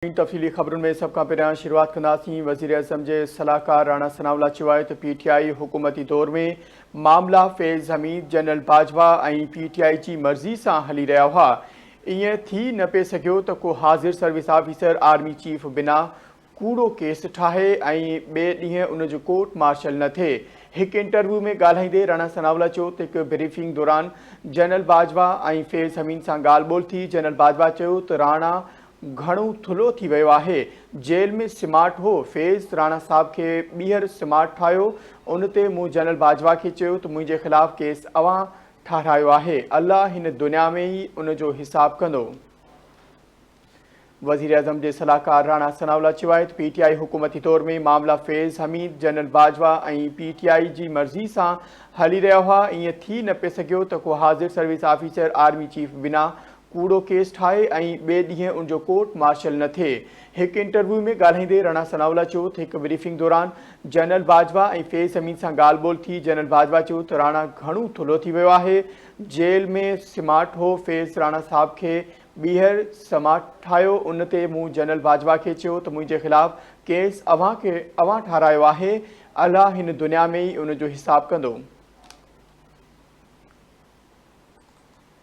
تفصيلي خبرن ۾ سڀ کان پهريان شروعات ڪنداسين وزيراعظم جي صلاحڪار راڻا ثناء الله چيو آهي ته پي ٽي آء حڪومتي دور ۾ معاملا Faiz Hameed, general Bajwa ۽ P T I جي مرضي سان هلي رهيا هئا، ائين ٿي نه پئي سگهيو ته ڪو حاضر سروس آفيسر آرمي چيف بنا ڪوڙو ڪيس ٺاهي ۽ ٻئي ڏينهن ان جو ڪورٽ مارشل نه ٿئي. هڪ انٽرويو ۾ ڳالهائيندي راڻا ثناء الله چيو ته هڪ بريفنگ دوران جنرل باجوا ۽ فيض حميد سان ڳالهه ٻولهه ٿي، جنرل باجوا چيو ته راڻا گهڻو ٿلهو ٿي ويو آهي، جيل ۾ سمارٽ هو، فيض راڻا صاحب کي ٻيهر سمارٽ ٺاهيو، ان تي مون جنرل باجوا کي چيو ته منهنجي خلاف ڪيس اوهان ٺاهرايو آهي، الله هن دنيا ۾ ئي ان جو حساب ڪندو. وزيراعظم جي صلاحڪار راڻا ثناء الله چيو آهي ته پي ٽي آء حڪومتي دور ۾ معاملا Faiz Hameed, general Bajwa ۽ P T I جي مرضي سان هلي رهيا هئا، ائين ٿي نه پئي سگهيو ته ڪو حاضر سروس آفيسر آرمي چيف بنا ڪوڙو ڪيس ٺاهي ۽ ٻئي ڏينهن ان جو ڪورٽ مارشل نه ٿئي. هڪ انٽرويو ۾ ڳالهائيندي راڻا ثناء الله چيو ته هڪ بريفنگ دوران جنرل باجوا ۽ فيض حميد سان ڳالهه ٻولهه ٿي، جنرل باجوا چيو ته راڻا گهڻو ٿلهو ٿي ويو آهي، جيل ۾ سمارٽ هو، فيض راڻا صاحب کي ٻيهر سمارٽ ٺاهيو، ان تي مون جنرل باجوا کي چيو ته منهنجي خلاف ڪيس اوهان کي اوهان ٺاهرايو آهي، الله هن دنيا ۾ ئي ان جو حساب ڪندو.